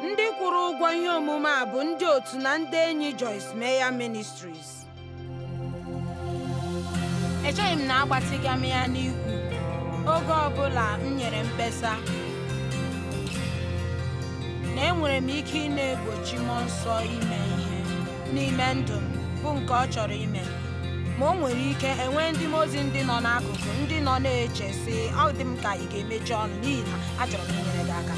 Ndị kwụrụ ụgwọ ihe omume a bụ ndị otu na ndị enyi Joyce Meyer Ministries. Echeghị m na agbatịga m ya n'ikwu oge ọ bụla m nyere mkpesa na enwere m ike ị na-egbochi mmụọ nsọ ime ihe n'ime ndụ m bụ nke ọ chọrọ ime. Ma o nwere ike enwee ndị mmụọ ozi ndị nọ n'akụkụ ndị nọ na-eche sị, ọ dị m ka ị ga-emechi ọnụ n'ihi na achọrọ m inyere gị aka.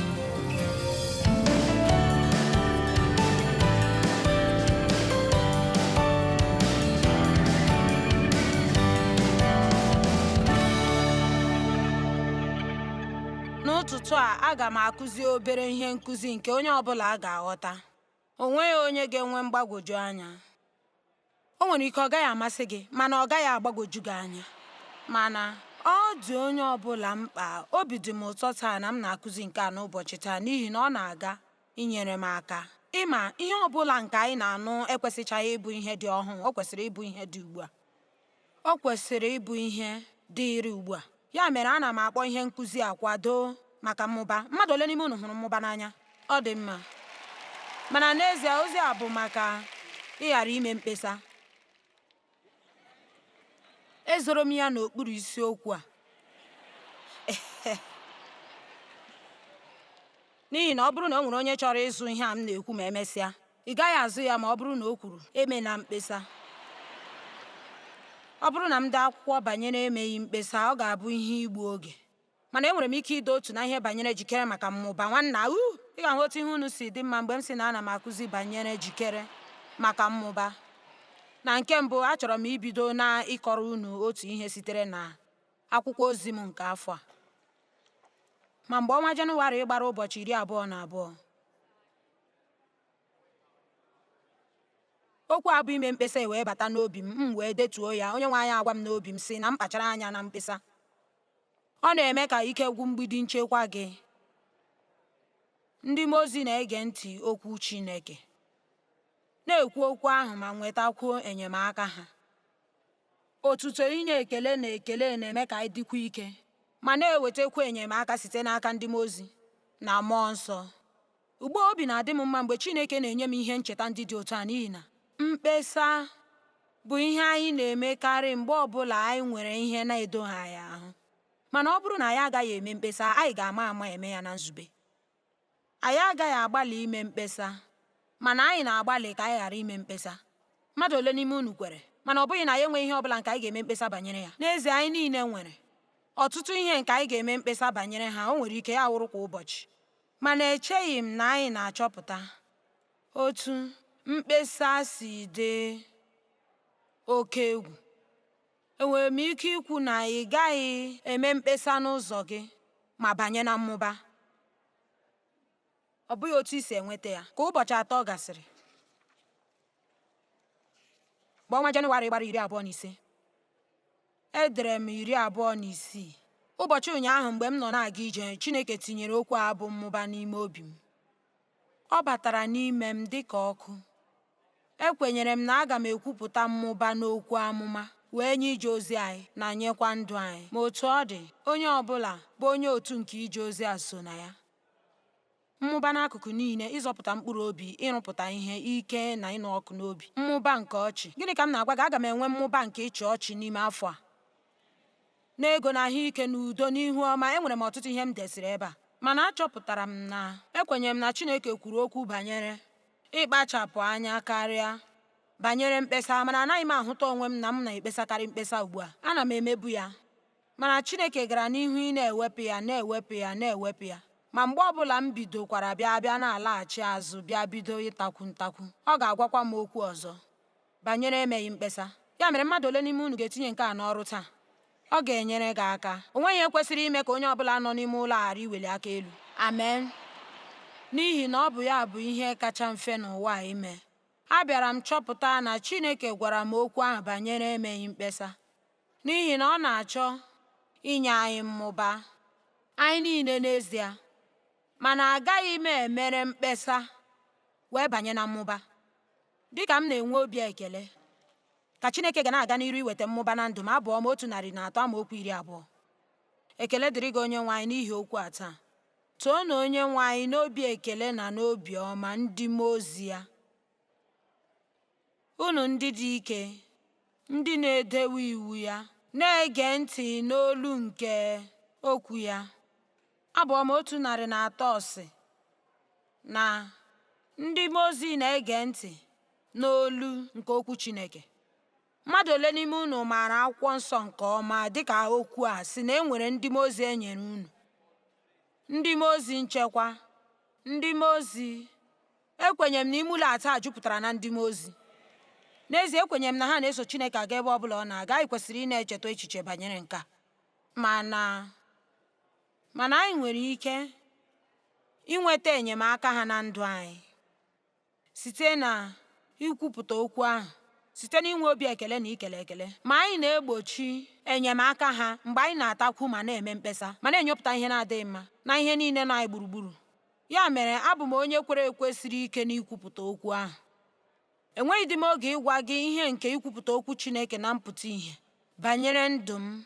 N'ụtụtụ a, aga m akụzi obere ihe nkụzi nke onye ọbụla ga-aghọta. O nweghị onye ga-enwe mgbagwoju anya. O nwere ike ọ gaghị amasị gị, mana ọ gaghị agbagwoju gị anya. Mana ọ dị onye ọbụla mkpa. Obi dị m ụtọ taa na m na-akụzi nke a n'ụbọchị taa n'ihi na ọ na-aga inyere m aka. Ịma, ihe ọbụla nke anyị na-anụ ekwesịchaghị ịbụ ihe dị ọhụụ, o kwesịrị ịbụ ihe dị ugbu a. O kwesịrị ịbụ ihe dịịrị ugbu a. Ya mere ana m akpọ ihe nkụzi a kwado maka mmụba. Mmadụ ole n'ime unu hụrụ mmụba n'anya? Ọ dị mma. Mana n'ezie ozi a bụ maka ịghara ime mkpesa. Ezoro m ya n'okpuru isiokwu a. N'ihi na ọ bụrụ na o nwere onye chọrọ ịzụ ihe a m na-ekwu ma emesịa, ị gaghị azụ ya ma ọ bụrụ na o kwuru emela mkpesa. Ọ bụrụ na m dee akwụkwọ banyere emeghị mkpesa, ọ ga-abụ ihe igbu oge. Mana enwere m ike ide otu na ihe banyere jikere maka mmụba. Nwanna, u ị ga-ahụ otu ihe unu si dị mma mgbe m sị na ana m akụzi banyere jikere maka mmụba. Na nke mbụ, achọrọ m ibido na ịkọrọ unu otu ihe sitere na akwụkwọ ozi m nke afọ a. Ma mgbe ọnwa Jenụwarị gbara ụbọchị 22, okwu a bụ ime mkpesa wee bata n'obi m, m wee detuo ya. Onyenwe anyị agwa m n'obi m sị na m kpachara anya na mkpesa. Ọ na-eme ka ike gwụ mgbidi nchekwa gị. Ndị mmụọ ozi na-ege ntị okwu Chineke, na-ekwu okwu ahụ ma nwetakwuo enyemaka ha. Otuto inye ekele na ekele na-eme ka anyị dịkwa ike ma na-ewetakwa enyemaka site n'aka ndị mmụọ ozi na mmụọ nsọ. Ugbu a obi na-adị m mma mgbe Chineke na-enye m ihe ncheta ndị dị otu a n'ihi na mkpesa bụ ihe anyị na-emekarị mgbe ọbụla anyị nwere ihe na-edoghị anyị ahụ. Mana ọ bụrụ na anyị agaghị eme mkpesa, anyị ga-ama ama eme ya na nzube. Anyị agaghị agbalị ime mkpesa, mana anyị na-agbalị ka anyị ghara ime mkpesa. Mmadụ ole n'ime unu kwere? Mana ọ bụghị na anyị enweghị ihe ọbụla nke anyị ga-eme mkpesa banyere ya. N'ezie, anyị niile nwere ọtụtụ ihe nke anyị ga-eme mkpesa banyere ha, o nwere ike ya wụrụ kwa ụbọchị. Mana echeghị m na anyị na-achọpụta otu mkpesa si dị oke egwu. Enwere m ike ikwu na ị gaghị eme mkpesa n'ụzọ gị ma banye na mmụba. Ọ bụghị otu i si enweta ya. Ka ụbọchị 3 gasịrị, mgbe ọnwa Jenụwarị gbara 25, edere m 26. Ụbọchị ụnyaahụ mgbe m nọ na-aga ije, Chineke tinyere okwu a bụ mmụba n'ime obi m. Ọ batara n'ime m dị ka ọkụ. Ekwenyere m na aga m ekwupụta mmụba n'okwu amụma wee nye ije ozi anyị na nyekwa ndụ anyị. Ma otu ọ dị, onye ọ bụla bụ onye otu nke ije ozi a so na ya. Mmụba n'akụkụ niile, ịzọpụta mkpụrụ obi, ịrụpụta ihe, ike na ịnụ ọkụ n'obi. Mmụba nke ọchị. Gịnị ka m na-agwa gị? Aga m enwe mmụba nke ịchị ọchị n'ime afọ a. N'ego, na ahụike, n'udo, n'ihu ọma, enwere m ọtụtụ ihe m desịrị ebe a. Mana achọpụtara m na ekwenyere m na Chineke kwuru okwu banyere ịkpachapụ anya karịa banyere mkpesa, mana anaghị m ahụta onwe m na m na-ekpesakarị mkpesa ugbu a. Ana m emebu ya. Mana Chineke gara n'ihu ị na-ewepụ ya, na-ewepụ ya, na-ewepụ ya. Ma mgbe ọbụla m bidokwara bịa bịa na-alaghachi azụ bịa bido ịtakwu ntakwu, ọ ga-agwakwa m okwu ọzọ banyere emeghị mkpesa. Ya mere mmadụ ole n'ime unu ga-etinye nke a n'ọrụ taa? Ọ ga-enyere gị aka. O nweghị ihe kwesịrị ime ka onye ọbụla nọ n'ime ụlọ a ghara iweli aka elu. Amen. N'ihi na ọ bụ ya bụ ihe kacha mfe n'ụwa a ime. Abịara m chọpụta na Chineke gwara m okwu ahụ banyere emeghị mkpesa. N'ihi na ọ na-achọ inye anyị mmụba. Anyị niile n'ezie. Mana agaghị m emere mkpesa wee banye na mmụba. Dị ka m na-enwe obi ekele ka Chineke ga na-aga n'iru iweta mmụba na ndụ m. Abụ ọma 103 amaokwu 20. Ekele dịrị gị Onyenwe anyị n'ihi okwu a taa. Toonụ Onyenwe anyị n'obi ekele na n'obi ọma, ndị mmụọ ozi ya. Unu ndị dị ike, ndị na-edewe iwu ya, na-ege ntị n'olu nke okwu ya. Abụ Ọma 103 sị na ndị mmụọ ozi na-ege ntị n'olu nke okwu Chineke. Mmadụ ole n'ime unu maara akwụkwọ nsọ nke ọma dịka okwu a sị na e nwere ndị mmụọ ozi e nyere unu? Ndị mmụọ ozi nchekwa, ndị mmụọ ozi. Ekwenyere m na ime ụlọ a taa jupụtara na ndị mmụọ ozi. N'ezie, ekwenyere m na ha na-eso Chineke aga ebe ọ bụla ọ na-aga. Anyị kwesịrị ị na-echeta echiche banyere nke a. Mana mana anyị nwere ike inweta enyemaka ha na ndụ anyị site na ikwupụta okwu ahụ, site n'inwe obi ekele na ikele ekele. Ma anyị na-egbochi enyemaka ha mgbe anyị na-atakwu ma na-eme mkpesa ma na-enyopụta ihe na-adịghị mma na ihe niile nọ anyị gburugburu. Ya mere, abụ m onye kwere ekwe siri ike n'ikwupụta okwu ahụ. Enweghịdị m oge ịgwa gị ihe nke ikwupụta okwu Chineke na mpụta ìhè banyere ndụ m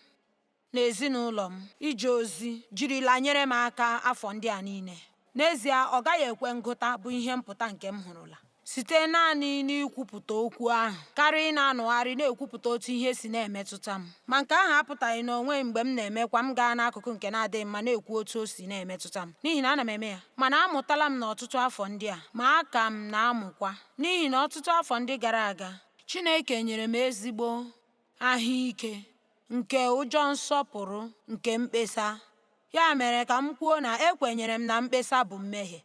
na ezinụlọ m ije ozi jirila nyere m aka afọ ndị a niile. N'ezie, ọ gaghị ekwe ngụta bụ ihe mpụta nke m hụrụla. Site naanị n'ikwupụta okwu ahụ karịa ị na-anọgharị na-ekwupụta otu ihe si na-emetụta m. Ma nke ahụ apụtaghị na o nweghị mgbe m na-emekwa m gaa n'akụkụ nke na-adịghị mma na-ekwu otu o si na-emetụta m, n'ihi na ana m eme ya. Mana amụtala m n'ọtụtụ afọ ndị a, ma aka m na-amụkwa, n'ihi na ọtụtụ afọ ndị gara aga, Chineke nyere m ezigbo ahụike nke ụjọ nsọpụrụ nke mkpesa. Ya mere ka m kwuo na ekwenyere m na mkpesa bụ mmehie.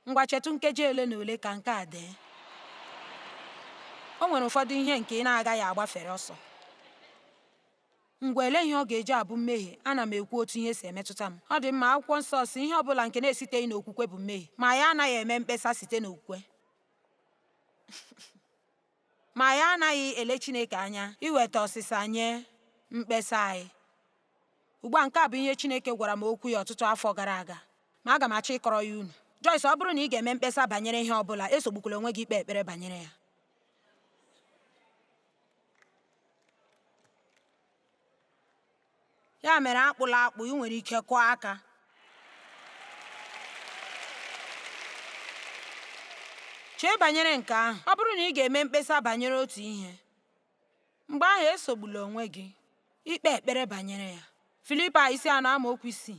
Ngwa chetụ nkeji ole na ole ka nke a dee. O nwere ụfọdụ ihe nke ị na-agaghị agbafere ọsọ. Ngwa ele ihe ọ ga-eji abụ mmehie ana m ekwu otu ihe si emetụta m. Ọ dị mma, akwụkwọ nsọ sị ihe ọ bụla nke na-esiteghị n'okwukwe bụ mmehie. Ma ya anaghị eme mkpesa site n'okwukwe. Ma ya anaghị ele Chineke anya iweta ọsịsa nye mkpesa anyị. Ugbu a nke a bụ ihe Chineke gwara m okwu ya ọtụtụ afọ gara aga, ma aga m achọ ịkọrọ ya unu. Joyce, ọ bụrụ na ị ga-eme mkpesa banyere ihe ọ bụla, esogbukwala onwe gị ikpe ekpere banyere ya. Ya mere akpụla akpụ, ị nwere ike kụọ aka. Chee banyere nke ahụ. Ọ bụrụ na ị ga-eme mkpesa banyere otu ihe, mgbe ahụ esogbula onwe gị ikpe ekpere banyere ya. Filipaị isi 4 amaokwu 6.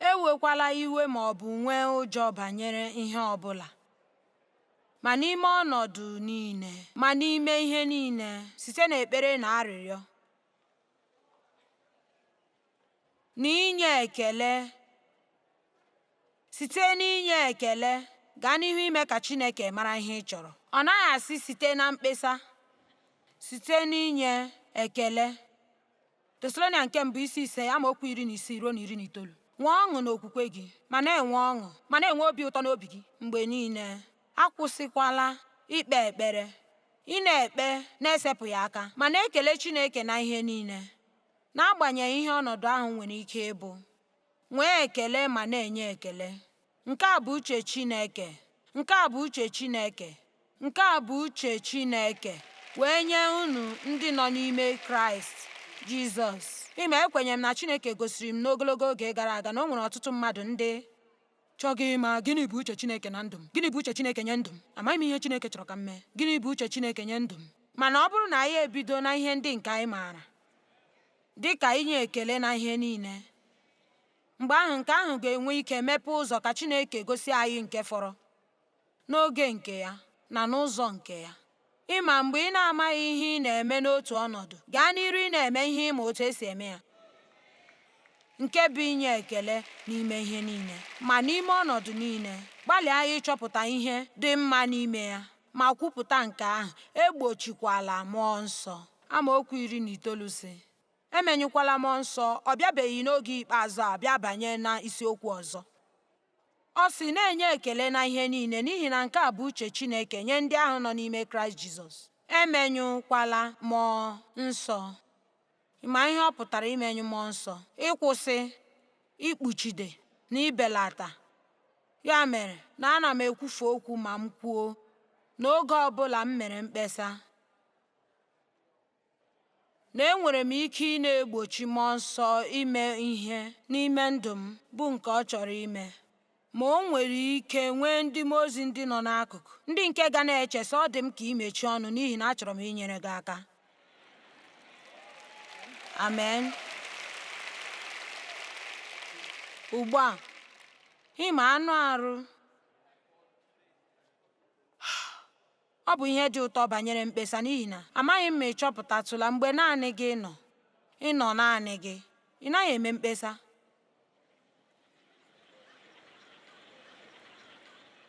Ewekwala iwe ma ọ bụ nwee ụjọ banyere ihe ọ bụla, ma n'ime ọnọdụ niile, ma n'ime ihe niile, site n'ekpere na arịrịọ, na inye ekele, site n'inye ekele, gaa n'ihu ime ka Chineke mara ihe ị chọrọ. Ọ naghị asị site na mkpesa, site n'inye ekele. Tesalonia nke mbụ isi 5 amaokwu 16 ruo na 19. Nwee ọṅụ n'okwukwe gị, ma na-enwe ọṅụ, ma na-enwe obi ụtọ n'obi gị mgbe niile. Akwụsịkwala ikpe ekpere. Ị na-ekpe na-esepụghị aka, ma na-ekele Chineke na ihe niile. N'agbanyeghị ihe ọnọdụ ahụ nwere ike ịbụ, nwee ekele ma na-enye ekele. Nke a bụ uche Chineke. Nke a bụ uche Chineke. Nke a bụ uche Chineke wee nye unu ndị nọ n'ime Kraịst Jizọs. Ịma ekwenyere m na Chineke gosiri m n'ogologo oge gara aga na o nwere ọtụtụ mmadụ ndị chọga ịma gịnị bụ uche Chineke na ndụ m? Gịnị bụ uche Chineke nye ndụ m? Amaghị m ihe Chineke chọrọ ka m mee. Gịnị bụ uche Chineke nye ndụ m? Mana ọ bụrụ na anyị ebido na ihe ndị nke anyị maara, dị ka inye ekele na ihe niile, mgbe ahụ nke ahụ ga-enwe ike mepee ụzọ ka Chineke gosi anyị nke fọrọ n'oge nke ya na n'ụzọ nke ya. Ịma mgbe ị na-amaghị ihe ị na-eme n'otu ọnọdụ, gaa n'iru ị na-eme ihe ịma otu esi eme ya, nke bụ inye ekele n'ime ihe niile. Ma n'ime ọnọdụ niile, gbalịa ịchọpụta ihe dị mma n'ime ya ma kwupụta nke ahụ. Egbochikwala Mmụọ Nsọ. Amaokwu 19 sị, Emenyụkwala Mmụọ Nsọ, ọ bịabeghị n'oge ikpeazụ a bịa banye na isiokwu ọzọ. Ọ sị, na-enye ekele na ihe niile, n'ihi na nke a bụ uche Chineke nye ndị ahụ nọ n'ime Kraịst Jizọs. Emenyụkwala Mmụọ Nsọ. Ị ma ihe ọ pụtara imenyụ Mmụọ Nsọ? Ịkwụsị, ikpuchide, na ibelata. Ya mere, na ana m ekwufe okwu ma m kwuo n'oge ọ bụla m mere mkpesa, Na enwere m ike ị na-egbochi Mmụọ Nsọ ime ihe n'ime ndụ m bụ nke ọ chọrọ ime. Ma o nwere ike nwee ndị mmụọ ozi ndị nọ n'akụkụ, ndị nke ga na-eche sị ọ dị m ka imechi ọnụ n'ihi na achọrọ m inyere gị aka. Amen. Ugbu a, ịma anụ arụ ọ bụ ihe dị ụtọ banyere mkpesa n'ihi na amaghị m ma ị chọpụtatụla mgbe naanị gị nọ, ị nọ naanị gị, ị naghị eme mkpesa.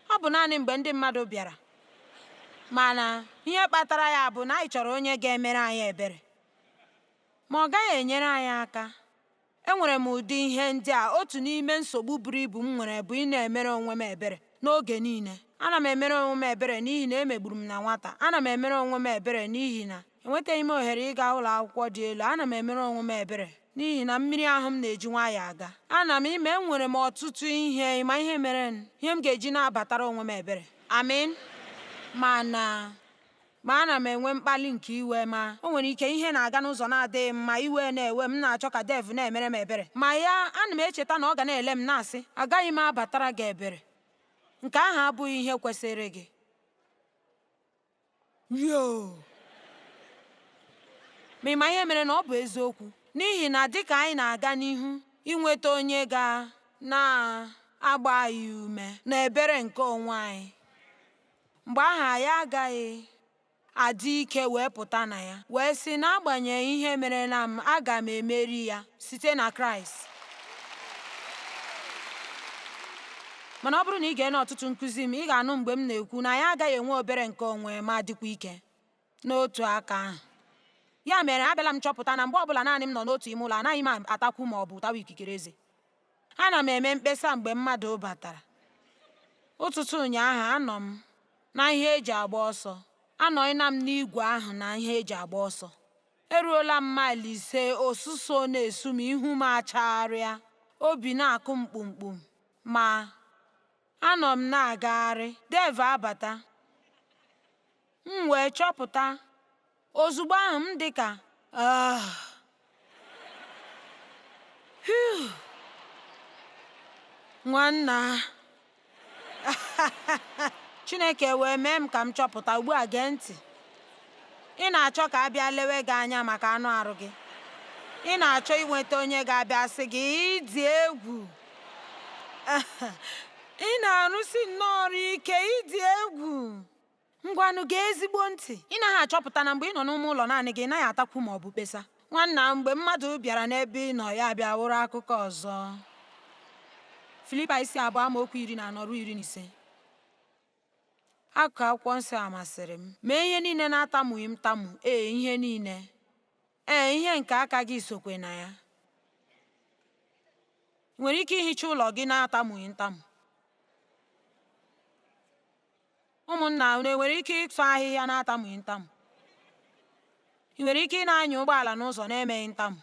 Ọ bụ naanị mgbe ndị mmadụ bịara. Mana ihe kpatara ya bụ na anyị chọrọ onye ga-emere anyị ebere. Ma ọ gaghị enyere anyị aka. Enwere m ụdị ihe ndị a. Otu n'ime nsogbu buru ibu m nwere bụ ị na-emere onwe m ebere n'oge niile. Ana m emere onwe m ebere n'ihi na emegburu m na nwata. Ana m emere onwe m ebere n'ihi na enwetaghị m ohere ịga ụlọ akwụkwọ dị elu. Ana m emere onwe m ebere n'ihi na mmiri ahụ m na-eji nwayọọ aga. Ana m ime enwere m ọtụtụ ihe ịma ihe mere ihe m ga-eji na-abatara onwe m ebere. Amen. Mana ma ana m enwe mkpali nke iwe ma o nwere ike ihe na-aga n'ụzọ na-adịghị mma iwe na-ewe m na-achọ ka Dev na-emere m ebere. Ma ya ana m echeta na ọ ga na-ele m na-asị agaghị m abatara gị ebere. Nke ahụ abụghị ihe kwesịrị gị. Yoo! Ma ị ma ihe mere na ọ bụ eziokwu? N'ihi na dịka anyị na-aga n'ihu inweta onye ga na-agba anyị ume na ebere nke onwe anyị, mgbe ahụ anyị agaghị adị ike wee pụta na ya, wee sị n'agbanyeghị ihe mere na m, aga m emeri ya site na Kraịst. Mana ọ bụrụ na ị gee n'ọtụtụ nkụzi m, ị ga-anụ mgbe m na-ekwu na anyị agaghị enwe obere nke onwe ma dịkwa ike n'otu aka ahụ. Ya mere abịala m chọpụta na mgbe ọbụla naanị m nọ n'otu ime ụlọ, anaghị m atakwu ma ọ bụ tawa ikikere eze. Ana m eme mkpesa mgbe mmadụ batara. Ụtụtụ ụnyaahụ anọ m na ihe eji agba ọsọ. Anọghịna m n'igwe ahụ na ihe eji agba ọsọ. Eruola m maịlụ 5, ọsụsọ na-esu m, ihu m achagharịa, obi na-akụ m kpumkpum, ma anọ m na-agagharị. Dev abata. M wee chọpụta ozugbo ahụ m dị ka ah Phew! Nwanna Chineke wee mee m ka m chọpụta. Ugbu a gee ntị. Ị na-achọ ka a bịa lewe gị anya maka anụ arụ gị. Ị na-achọ inweta onye ga-abịa sị gị ị dị egwu. Ị na-arụsi nnọọ ọrụ ike, ị dị egwu. Ngwanụ gee ezigbo ntị. Ị naghị achọpụta na mgbe ị nọ n'ime ụlọ naanị gị, ị naghị atakwu ma ọ bụ kpesa. Nwanna, mgbe mmadụ bịara n'ebe ị nọ, ya bịa wụrụ akụkọ ọzọ. Filipaị isi 2 amaokwu 14 ruo 15. Akụkụ akwụkwọ nsọ a masịrị m. Mee ihe niile na-atamughị ntamu, ee, ihe niile. Ee, ihe nke aka gị sokwe na ya. Ị nwere ike ihicha ụlọ gị na-atamughị ntamu? Ụmụnna, unu enwere ike ịsụ ahịhịa na-atamughị ntamu? Ị nwere ike ị na-anya ụgbọala n'ụzọ na-emeghị ntamu?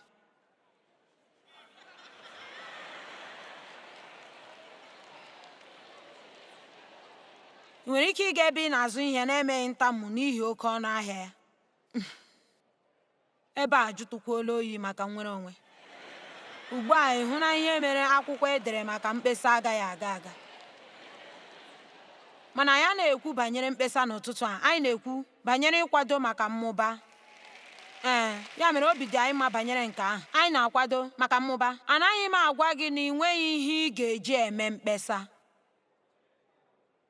Ị nwere ike ịga ebe ị na-azụ ihe na-emeghị ntamu n'ihi oke ọnụ ahịa ya? Ebe a jụtụkwuola oyi maka nnwere onwe. Ugbu a ị hụla ihe mere akwụkwọ e dere maka mkpesa agaghị aga aga. Mana anyị anaghị ekwu banyere mkpesa n'ụtụtụ a, anyị na-ekwu banyere ịkwado maka mmụba. Ee, ya mere obi dị anyị mma banyere nke ahụ. Anyị na-akwado maka mmụba. Anaghị m agwa gị na ị nweghị ihe ị ga-eji eme mkpesa.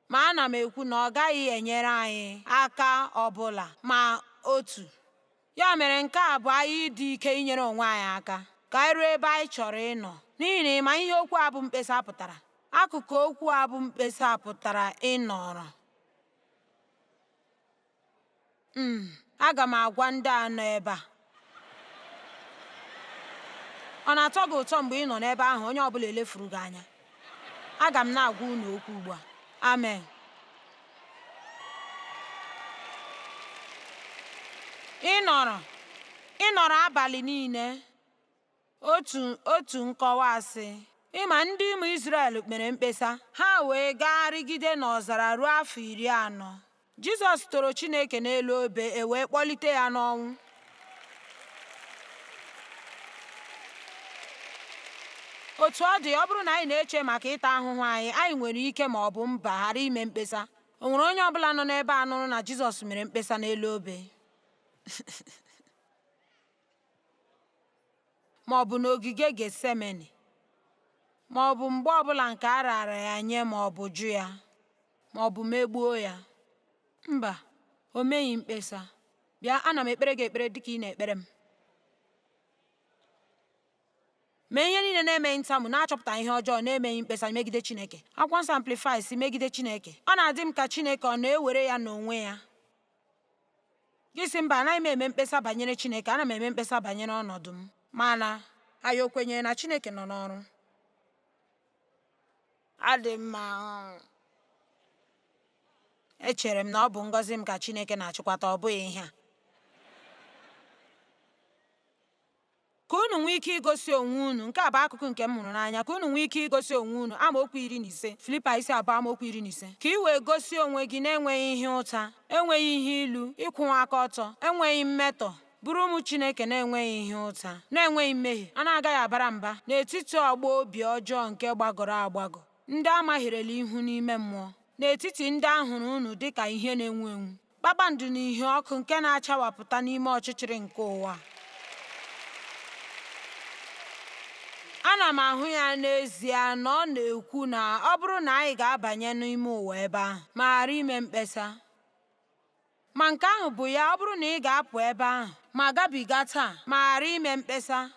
Ma ana m ekwu na ọ gaghị enyere anyị aka ọbụla ma otu. Ya mere nke a bụ anyị ịdị ike inyere onwe anyị aka ka anyị ruo ebe anyị chọrọ ịnọ. N'ihi na ị ma ihe okwu a bụ mkpesa pụtara? Akụkụ okwu a bụ mkpesa pụtara ịnọrọ. Aga m agwa ndị a nọ ebe a. Ọ na-atọ gị ụtọ mgbe ị nọ n'ebe ahụ onye ọbụla elefuru gị anya? Aga m na-agwa unu okwu ugbu a. Amen. Ị nọrọ ị nọrọ abalị niile. Otu otu nkọwa sị, ịma ndị ụmụ Izrel kpere mkpesa, ha wee gagharịgide n'ọzara ruo afọ 40. Jizọs toro Chineke n'elu obe, e wee kpọlite ya n'ọnwụ. Otu ọ dị, ọ bụrụ na anyị na-eche maka ịta ahụhụ anyị, anyị nwere ike ma ọ bụ mba ghara ime mkpesa. O nwere onye ọ bụla nọ n'ebe a nụrụ na Jizọs mere mkpesa n'elu obe? Ma ọ bụ n'ogige Getsemeni? Ma ọ bụ mgbe ọ bụla nke a raara ya nye ma ọ bụ jụ ya, ma ọ bụ megbuo ya? Mba, o meghị mkpesa. Bịa, ana m ekpere gị ekpere dị ka ị na-ekpere m. Mee ihe niile na-emeghị ntamu, na-achọpụtaghị ihe ọjọọ, na-emeghị mkpesa megide Chineke. Akwụkwọ Nsọ Amplified sị megide Chineke. Ọ na-adị m ka Chineke ọ na-ewere ya n'onwe ya. Gị sị, mba, anaghị m eme mkpesa banyere Chineke, ana m eme mkpesa banyere ọnọdụ m. Mana anyị o kwenyere na Chineke nọ n'ọrụ? Adị mma. Echere m na ọ bụ ngọzi m ka Chineke na-achịkwata, ọ bụghị ihe a. Ka unu nwee ike igosi onwe unu, nke a bụ akụkụ nke m hụrụ n'anya, ka unu nwee ike igosi onwe unu, amaokwu 15, Filipaị isi 2 amaokwu 15, ka ị wee gosi onwe gị na-enweghị ihe ụta, enweghị ihe ilu, ịkwụwa aka ọtọ, enweghị mmetọ, bụrụ ụmụ Chineke na-enweghị ihe ụta, na-enweghị mmehie, a na-agaghị abara mba, n'etiti ọgbọ obi ọjọọ nke gbagọrọ agbagọ, ndị a mahierela ihu n'ime mmụọ, n'etiti ndị a hụrụ unu dị ka ihe na-enwu enwu, kpakpando na ìhè ọkụ nke na-achawapụta n'ime ọchịchịrị nke ụwa. Ana m ahụ ya n'ezie na ọ na-ekwu na ọ bụrụ na anyị ga-abanye n'ime ụwa ebe ahụ ma ghara ime mkpesa, ma nke ahụ bụ ya, ọ bụrụ na ị ga-apụ ebe ahụ ma gabiga taa ma ghara ime mkpesa,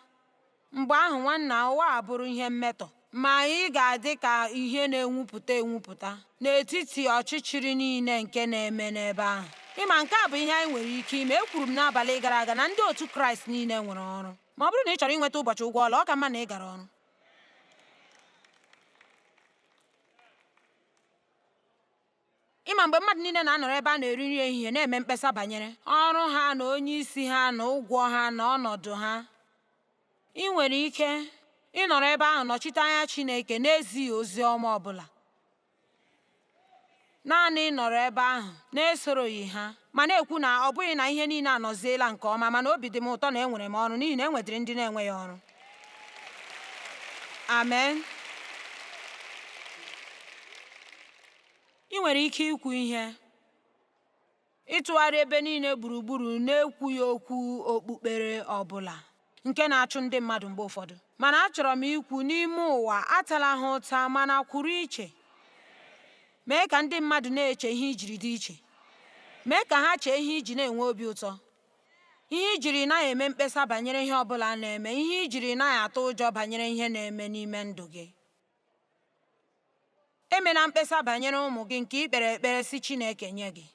mgbe ahụ nwanna, ụwa a bụrụ ihe mmetọ, ma ị ga-adị ka ihe na-enwupụta enwupụta n'etiti ọchịchịrị niile nke na-eme n'ebe ahụ. Ị ma, nke a bụ ihe anyị nwere ike ime. Ekwuru m n'abalị gara aga na ndị otu Kraịst niile nwere ọrụ. Ma ọ bụrụ na ị chọrọ inweta ụbọchị ụgwọ ọla, ọ ka mma na ị gara ọrụ. Ị ma mgbe mmadụ niile na-anọrọ ebe a na-eri nri ehihie na-eme mkpesa banyere ọrụ ha na onye isi ha na ụgwọ ha na ọnọdụ ha, ị nwere ike ịnọrọ ebe ahụ nọchite anya Chineke na-ezighị ozi ọma ọ bụla. Naanị ịnọrọ ebe ahụ na-esoroghị ha ma na-ekwu na ọ bụghị na ihe niile anọziela nke ọma mana obi dị m ụtọ na enwere m ọrụ n'ihi na e nwedịrị ndị na-enweghị ọrụ. Amen. Ị nwere ike ikwu ihe ịtụgharị ebe niile gburugburu n'ekwughị okwu okpukpere ọ bụla nke na-achụ ndị mmadụ mgbe ụfọdụ. Mana achọrọ m ikwu n'ime ụwa atala ha ụta mana kwụrụ iche. Mee ka ndị mmadụ na-eche ihe i jiri dị iche. Mee ka ha chee ihe i ji na-enwe obi ụtọ. Ihe i jiri naghị eme mkpesa banyere ihe ọ bụla na-eme, ihe i jiri naghị atụ ụjọ banyere ihe na-eme n'ime ndụ gị. Emela mkpesa banyere ụmụ gị nke i kpere ekpere sị Chineke nye gị.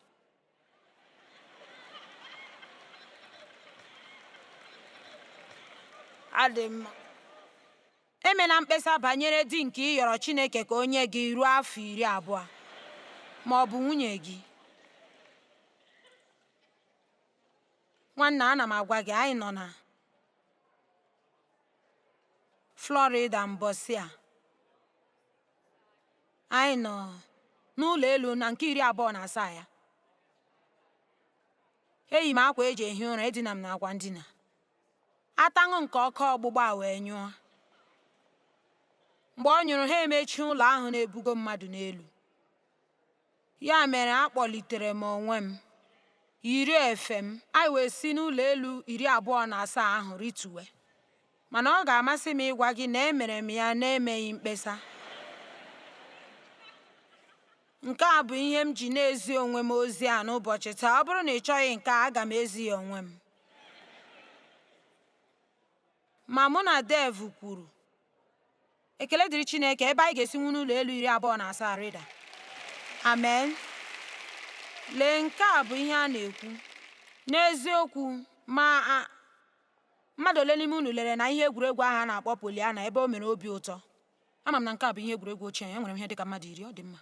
Adị mma. Emela mkpesa banyere di nke ị yọrọ Chineke ka o nye gị ruo afọ 20 ma ọ bụ nwunye gị. Nwanna, ana m agwa gị, anyị nọ na Florida mbọsị a. Anyị nọ n'ụlọ elu na nke 27 ya. Eyi m akwa eji ehi ụra, edina m n'akwa ndina. Ataṅụ nke ọkụ ọgbụgba a wee nyụọ. Mgbe ọ nyụrụ, ha emechie ụlọ ahụ na-ebugo mmadụ n'elu. Ya mere akpọlitere m onwe m, yiri efe m, anyị wee si n'ụlọ elu 27 ahụ rituwe. Mana ọ ga-amasị m ịgwa gị na emere m ya na-emeghị mkpesa. Nke a bụ ihe m ji na-ezi onwe m ozi a n'ụbọchị taa. Ọ bụrụ na ị chọghị nke a, aga m ezi ya onwe m. Ma mụ na Dave kwuru, Ekele dịrị Chineke, ebe anyị ga-esinwu n'ụlọ elu 27 rịda. Amen. Lee, nke a bụ ihe a na-ekwu. N'eziokwu, ma a mmadụ ole n'ime unu lere na ihe egwuregwu ahụ a na-akpọ Pollyanna ebe o mere obi ụtọ? Ama m na nke a bụ ihe egwuregwu ochie, enwere m ihe dị ka mmadụ 10, ọ dị mma.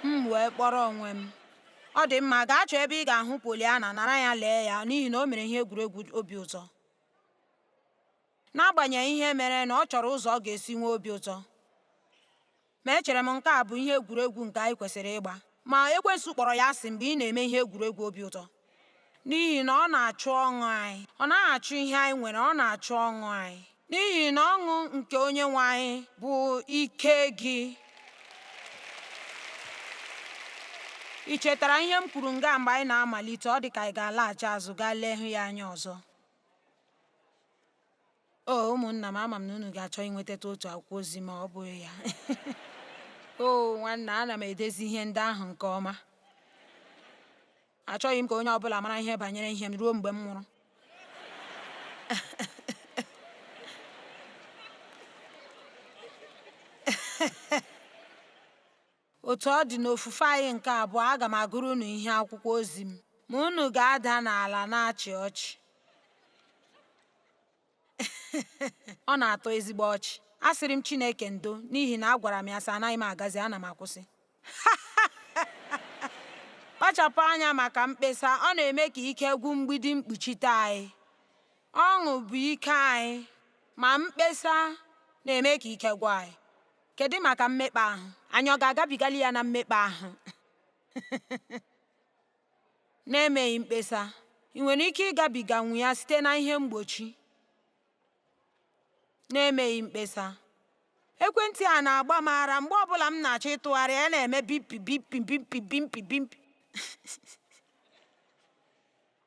M wee kpọrọ onwe m. Ọ dị mma, gaa chọọ ebe ị ga-ahụ Pollyanna, nara ya lee ya, n'ihi na o mere ihe egwuregwu obi ụtọ. N'agbanyeghị ihe mere na ọ chọrọ ụzọ ọ ga-esi nwee obi ụtọ. Ma echere m nke a bụ ihe egwuregwu nke anyị kwesịrị ịgba. Ma ekwensu kpọrọ ya asị mgbe ị na-eme ihe egwuregwu obi ụtọ. N'ihi na ọ na-achụ ọṅụ anyị. Ọ naghị achụ ihe anyị nwere, ọ na-achụ ọṅụ anyị. N'ihi na ọṅụ nke Onyenwe anyị bụ ike gị. Ị chetara ihe m kwuru nga mgbe anyị na-amalite? Ọ dị ka anyị ga-alaghachi azụ gaa lee hụ ya anya ọzọ. O ụmụnna m, ama m na unu ga-achọ inwetata otu akwụkwọ ozi, ma ọ bụghị ya. O nwanna, ana m edezi ihe ndị ahụ nke ọma. Achọghị m ka onye ọbụla mara ihe banyere ihe m ruo mgbe m nwụrụ. Otu ọ dị, n'ofufe anyị nke abụọ, aga m agụrụ unu ihe akwụkwọ ozi m, ma unu ga-ada n'ala na-achị ọchị. Ọ na-atọ ezigbo ọchị. Asịrị m Chineke ndo n'ihi na agwara m ya sị anaghị m agazi, ana m akwụsị. Kpachapụ anya maka mkpesa, ọ na-eme ka ike gwụ mgbidi mkpuchite anyị. Ọṅụ bụ ike anyị, ma mkpesa na-eme ka ike gwụ anyị. Kedu maka mmekpa ahụ? Anyị ọ ga-agabigali ya na mmekpa ahụ? Na-emeghị mkpesa, ị nwere ike ịgabiganwu ya site na ihe mgbochi. Na-emeghị mkpesa. Ekwentị a na-agba m ara mgbe ọbụla m na-achọ ịtụgharị ya, na-eme bipi bipi bipi bipi bipi.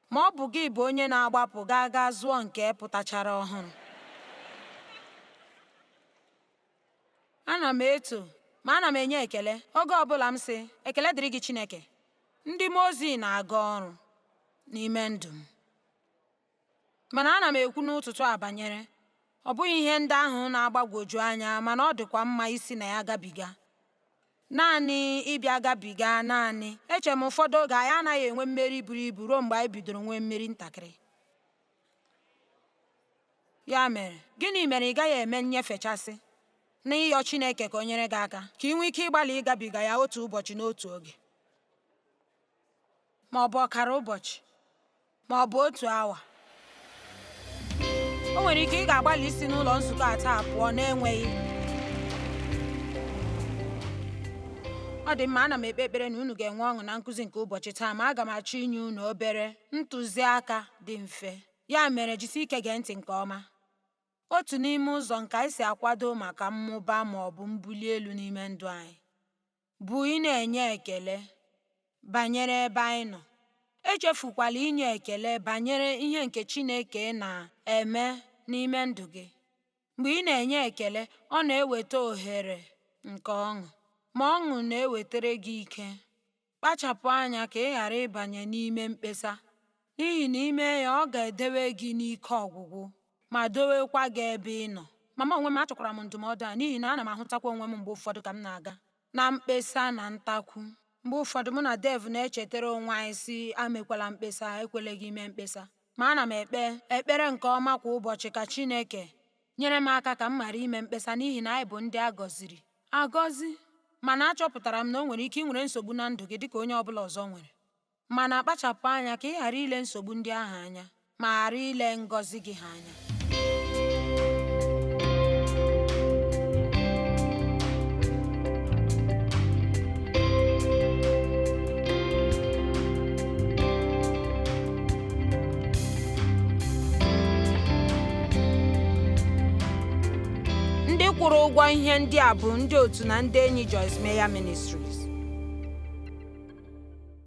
Ma ọ bụ gị bụ onye na-agbapụ gaa gaa zụọ nke pụtachara ọhụrụ. Ana m eto, ma ana m enye ekele oge ọbụla m sị, ekele dịrị gị Chineke. Ndị mmụọ ozi na-aga ọrụ n'ime ndụ m. Mana ana m ekwu n'ụtụtụ a banyere ọ bụghị ihe ndị ahụ na-agbagwoju anya, mana ọ dịkwa mma isi na ya gabiga. Naanị ịbịa gabiga naanị. Eche m ụfọdụ oge anyị anaghị enwe mmeri buru ibu ruo mgbe anyị bidoro nwee mmeri ntakịrị. Ya mere, gịnị mere ị gaghị eme nnyefechasị na ịyọ Chineke ka o nyere gị aka ka ị nwee ike ịgbalị ịgabiga ya otu ụbọchị n'otu oge, ma ọ bụ ọkara ụbọchị, ma ọ bụ otu awa? O nwere ike ị ga-agbalị isi n'ụlọ nzukọ a taa pụọ na-enweghị. Ọ dị mma, ana m ekpe ekpere na unu ga-enwe ọṅụ na nkụzi nke ụbọchị taa, ma aga m achọ inye unu obere ntụziaka dị mfe. Ya mere, jisie ike gee ntị nke ọma. Otu n'ime ụzọ nke anyị si akwado maka mmụba ma ọ bụ mbuli elu n'ime ndụ anyị bụ ị na-enye ekele banyere ebe anyị nọ. Echefukwala inye ekele banyere ihe nke Chineke na-eme n'ime ndụ gị. Mgbe ị na-enye ekele, ọ na-eweta ohere nke ọṅụ, ma ọṅụ na-ewetara gị ike. Kpachapụ anya ka ị ghara ịbanye n'ime mkpesa, n'ihi na ime ya, ọ ga-edewe gị n'ike ọgwụgwụ ma dowekwa gị ebe ị nọ. Mama onwe m, achọkwara m ndụmọdụ a n'ihi na ana m ahụtakwa onwe m mgbe ụfọdụ ka m na-aga na mkpesa na ntakwu. Mgbe ụfọdụ mụ na Dev na-echetara onwe anyị sị, amekwala mkpesa, ekwela gị ime mkpesa. Ma ana m ekpe ekpere nke ọma kwa ụbọchị ka Chineke nyere m aka ka m ghara ime mkpesa, n'ihi na anyị bụ ndị a gọziri agọzi. Mana achọpụtara m na o nwere ike inwere nsogbu na ndụ gị dịka onye ọbụla ọzọ nwere. Mana kpachapụ anya ka ị ghara ile nsogbu ndị ahụ anya, ma ghara ile ngọzi gị ha anya. Ndị kwụrụ ụgwọ ihe ndị a bụ ndị otu na ndị enyi Joyce Meyer Ministries.